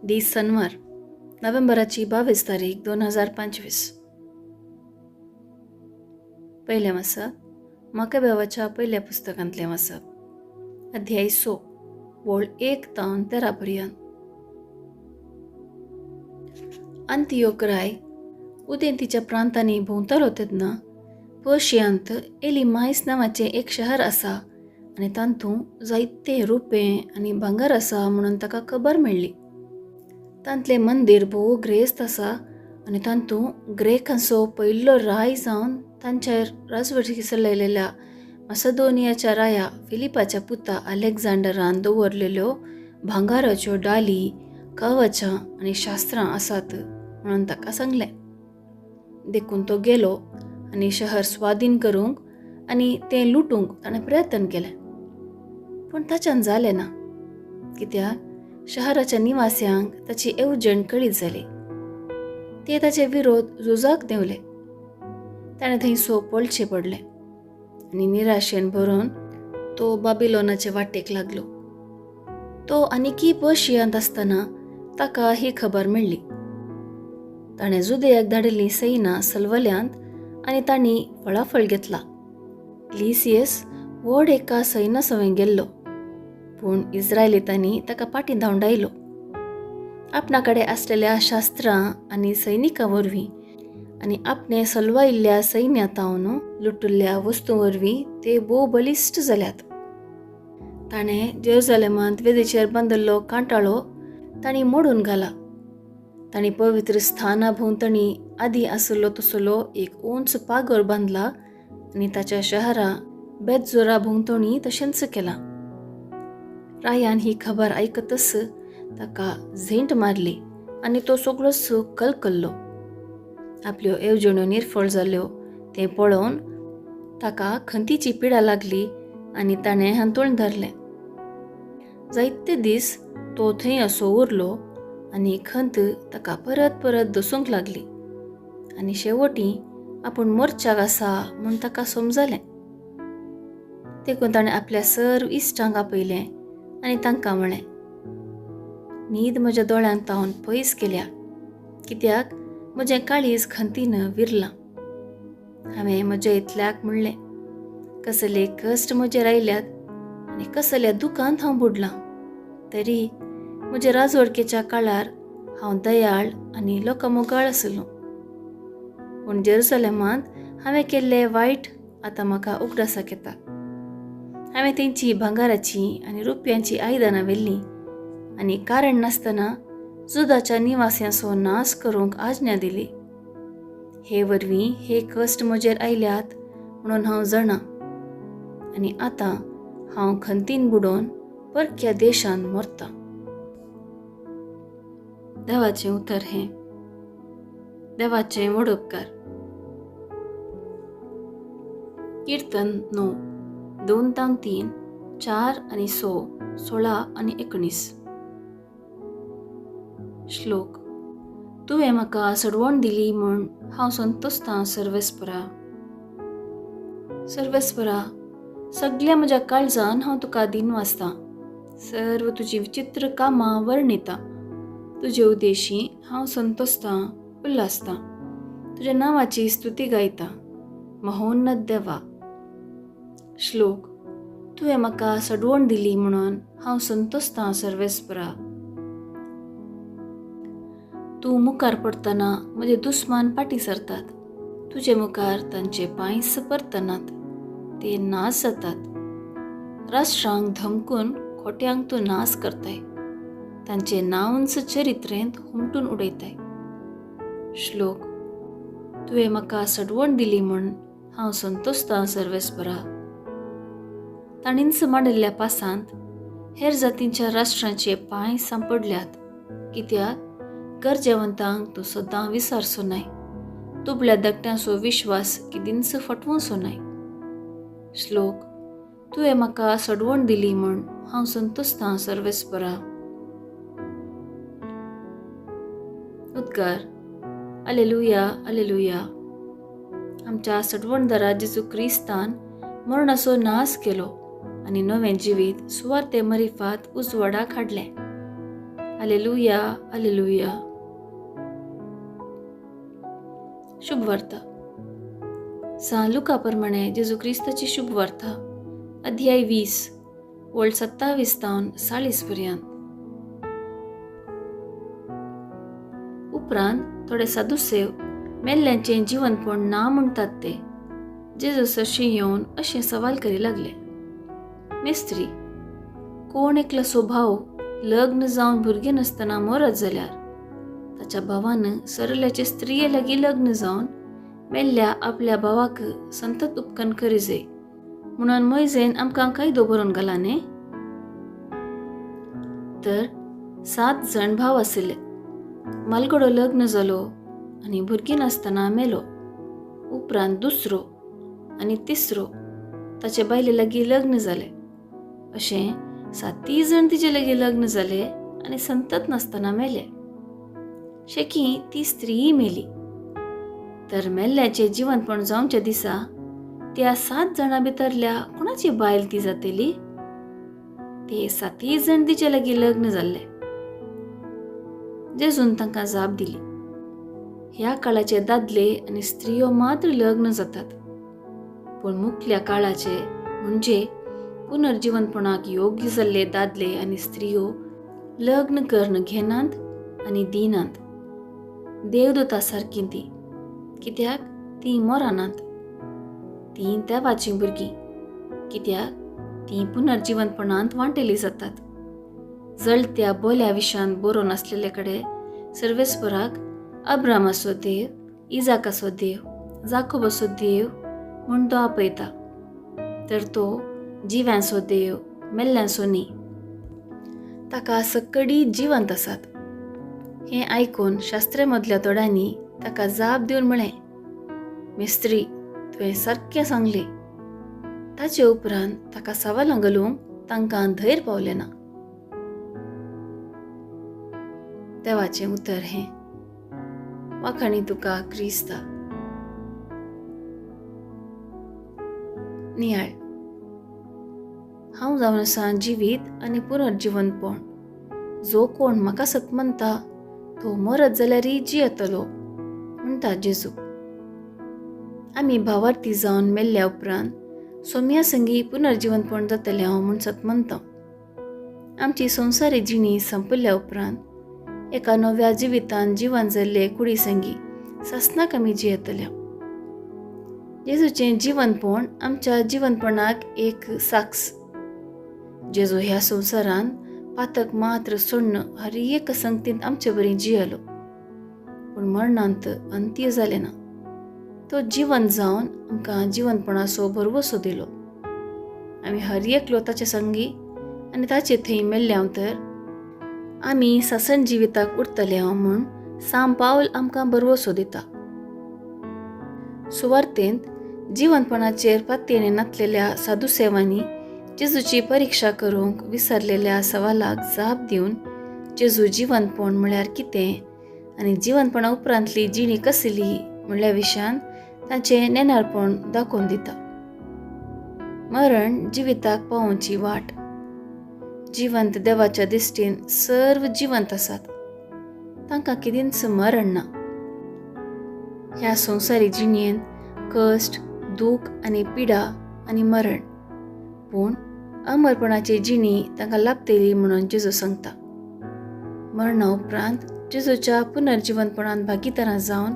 दीस सनवार, नोव्हेंबराची 22 तारीख 2025. पयलें वाचप मक्कब्यावाच्या पयल्या पुस्तकांतलें वाचप, अध्याय 6, वळ 1 तावन 13 पर्यंत. अंतियोक राय उदेंतीच्या प्रांतांनी भोंवतालो तेन्ना पर्शियांत एलिमायस नांवाचें एक शहर आसा आनी तातूंत जायते रुपें आनी भांगर आसा म्हणून ताका खबर मेळ्ळी. तांतलें मंदीर भोव ग्रेस्त आसा आनी तातूंत ग्रेकांचो पयलो राय जावन तांच्या राजवटी चलयलेल्या मासेदोनियाच्या राया फिलिपाच्या पुता अलेक्झांडरान दवरलेल्यो भांगाराच्यो डाली, कवचां आनी शास्त्रां आसात म्हणून ताका सांगलें. देखून तो गेलो आनी शहर स्वाधीन करूंक आनी तें लुटूंक ताणें प्रयत्न केलें, पूण ताच्यान जालें ना, कित्याक शहराच्या निवास्यांक ताची येवजण कळीत जाली. ते ताचे विरोध झुजाक देंवले. ताणें थंयसो पळचें पडलें आनी निराशेन भरून तो बाबिलोनाचे वाटेक लागलो. तो आनीकी पर्शियांत आसतना ताका ही खबर मेळ्ळी. ताणें जुदयाक धाडिल्लीं सैनां सलवल्यांत आनी तांणी फळाफळ घेतला. लिसियस व्हड एका सैना सवें गेल्लो, पूण इस्रायलितांनी ताका फाटीं धांवडायलो. आपणा कडेन आसलेल्या शास्त्रां आनी सैनिकां वरवीं आनी आपणे सलवायिल्ल्या सैन्या तावन लुटिल्ल्या वस्तूं वरवीं ते भोव बलिश्ट जाल्यात. ताणें जेरुजलेमांत वेदीचेर बांदिल्लो कांटाळो तांणी मोडून घाला. तांणी पवित्र स्थाना भोंवतणी आदीं आशिल्लो तसलो एक उंच पागोर बांदला आनी ताच्या शहरा बेतजोरा भोंवतणी तशेंच केलां. रायान ही खबर आयकतच ताका झेंट मारली आनी तो सगळोच कलकल्लो. आपल्यो येवजण्यो निर्फळ जाल्यो तें पळोवन ताका खंतीची पिडा लागली आनी ताणें हांतूण धरलें. जायते दीस तो थंय असो उरलो आनी खंत ताका परत परत दसूंक लागली आनी शेवटी आपूण मोर्चाक आसा म्हूण ताका समजलें. देखून ताणें आपल्या सर्व इश्टांक आपयलें आनी तांकां म्हळें, न्हीद म्हज्या दोळ्यांत तावन पयस केल्या, कित्याक म्हजें काळीज खंतीन विरलां. हांवें म्हज्या इतल्याक म्हणलें, कसले कश्ट म्हजेर आयल्यात आनी कसल्या दुखांत हांव बुडलां, तरी म्हज्या राजवडकेच्या काळार हांव दयाळ आनी लोकांमोगाळ आसलो. पूण जेरुसलेमांत हांवें केल्लें वायट आतां म्हाका उगडासाक येता. हांवें तेंची भांगाराची आनी रुपयांची आयदनां व्हेल्लीं आनी कारण नासतना जुदाच्या निवास्यांचो नाश करूंक आज्ञा दिली. हे वरवीं हे कश्ट म्हजेर आयल्यात म्हणून हांव जाणा आनी आतां हांव खंतीन बुडोवन परक्या देशांत मरतां. देवाचें उतर हें. देवाचें व्हड उपकार. किर्तन 9, 2 तावन 3, 4 आनी 6, 16 आनी 19. श्लोक. तुवें म्हाका सडवण दिली म्हूण हांव संतोसतां सर्वेस्परा. सर्वेस्परा, सगल्या म्हज्या काळजान हांव तुका दिनवासतां. सर्व तुजी विचित्र कामां वर्णिता. तुजे उद्देशी हांव संतोसतां, उल्हासतां. तुज्या नांवाची स्तुती गायता, महोन्नत देवा. श्लोक. तुवें म्हाका सडवण दिली म्हणून हांव संतोसतां सर्वेस्परा. तूं मुखार पडटना म्हजे दुस्मान फाटीं सरतात. तुजे मुखार तांचे पांय परतनात, ते नाश जातात. राष्ट्रांक धमकून खोट्यांक तूं नाश करताय, तांचे नांवच चरित्रेंत हुमटून उडयताय. श्लोक. तुवें म्हाका सडवण दिली म्हूण हांव संतोसतां सर्वेस्परा. ताणींच मांडिल्ल्या पासांत हेर जातींच्या राष्ट्रांचे पांय सांपडल्यात, कित्याक गरजेवंतांक तूं सदां विसारचो नाय. दुबळ्या धाकट्यांचो विश्वास किदींच फटवचो नाय. श्लोक. तुवें म्हाका सडवण दिली म्हूण हांव संतोसतां सर्वेस्परा. उद्गार. Alleluia, alleluia. आमच्या सडवणदारा जेजू क्रिस्तान मरणाचो नाश केलो आनी नवें जिवीत सुवार्ते मरिफात उजवाडाक हाडलें. आलेलुया, आलेलुया. शुभवार्ता. सां लुका प्रमाणे जेजू क्रिस्ताची शुभवार्ता, अध्याय 20, वळ 27 तावन 40 पर्यंत. उपरांत थोडे सादुसेव मेल्ल्यांचें जिवनपण ना म्हणटात ते जेजू सरशी येवन अशें सवाल करी लागले. मिस्त्री, कोण एकलो भाव लग्न जावन भुरगें नासतना मरत जाल्यार ताच्या भावान सरल्याचे स्त्रिये लागीं लग्न जावन मेल्ल्या आपल्या भावाक संतत उपकन करी जाय म्हणून मोयजेन आमकां कायदो बरोवन घाला न्ही. तर 7 जाण भाव आशिल्ले. मालगडो लग्न जालो आनी भुरगीं नासतना मेलो. उपरांत दुसरो आनी तिसरो ताचे बायले लागीं लग्न जाले. अशें 7 जाण तिचे लागीं लग्न जाले आनी संतत नासतना मेले. शेकी ती स्त्रीय मेली. तर मेल्ल्याचें जिवनपण जावच्या दिसा त्या 7 जाणां भितरल्या कोणाची बायल ती जातली? ते 7 जाण तिचे लागीं लग्न जाल्ले. जेजून तांकां जाप दिली, ह्या काळाचे दादले आनी स्त्रियो मात्र लग्न जातात, पूण मुखल्या काळाचे म्हणजे पुनर्जिवनपणाक योग्य जाल्ले दादले आनी स्त्रियो लग्न करून घेनात आनी दिनात. देवदूता सारकीं ती, कित्याक तीं मरनात. तीं देवाचीं भुरगीं, कित्याक तीं पुनर्जिवनपणांत वांटेली जातात. जळत्या बोल्या विशान बरोवन आसलेले कडेन सर्वेस्पराक अब्रामाचो देव, इजाकाचो देव, जाकोबाचो देव म्हूण तो आपयता, तर तो जिव्यांचो देव, मेल्ल्यांचो न्ही. ताका सकडी जिवंत आसात. हें आयकून शास्त्रे मदल्या थोड्यांनी ताका जाप दिवन म्हळें, मिस्त्री, तुवें सारकें सांगलें. ताचे उपरांत ताका सवालां घालूंक तांकां धैर्य पावलें ना. देवाचें उतर हें. वाखाणी तुका क्रिस्ता. नियाळ. हांव जावन आसा जिवीत आनी पुनर्जिवनपण. जो कोण म्हाका सत मानता तो मरत जाल्यारय जियेतलो, म्हणटा जेजू. आमी भावार्थी जावन मेल्ल्या उपरांत सोम्या संगी पुनर्जिवनपण जातलें हांव म्हूण सत मानता. आमची संवसारी जिणी संपल्या उपरांत एका नव्या जिवितान जिवन जाल्ले कुडी संगी सासनाक आमी जियेतल्या. जेजूचें जिवनपण आमच्या जिवनपणाक एक साक्स. जेजू ह्या संवसारान पातक मात्र सोडून हर एक संगतींत आमचे बरी जियेलो, पूण मरणांत अंत्य जालें ना. तो जिवन जावन आमकां जिवनपणाचो भरवसो दिलो. आमी हर एकलो ताचे संगी आनी ताचे थंय मेल्ल्या तर आमी सासन जिविताक उरतले हांव म्हूण साम पावल आमकां भरवसो दिता. सुवार्तेंत जिवनपणाचेर पातयेने नातलेल्या साधुसेवांनी जेजूची परिक्षा करूंक विसरलेल्या सवालाक जाप दिवन जेजू जिवनपण म्हळ्यार कितें आनी जिवनपणा उपरांतली जिणी कसली म्हणल्या विशयान ताचें नेणारपण दाखोवन दिता. मरण जिविताक पावोवची वाट. जिवंत देवाच्या दिश्टीन सर्व जिवंत आसात, तांकां कितेंच मरण ना. ह्या संवसारी जिणेंत कश्ट, दूख आनी पिडा आनी मरण, पूण अमरपणाची जिणी तांकां लाभतली म्हणून जेजू सांगता. मरणा उपरांत जेजूच्या पुनर्जिवनपणान भागीदारां जावन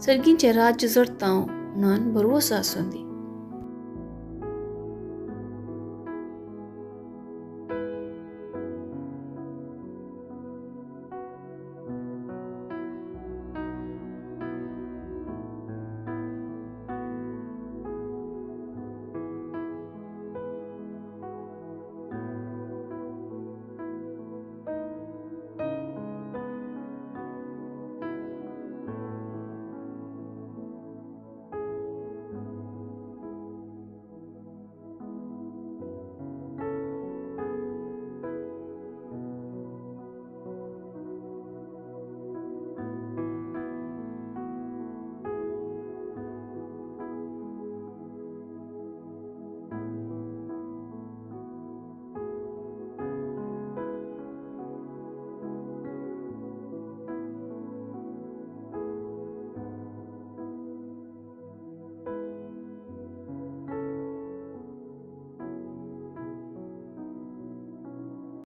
सर्गींचें राज्य जोडटा म्हणून भरवसो आसूं दी.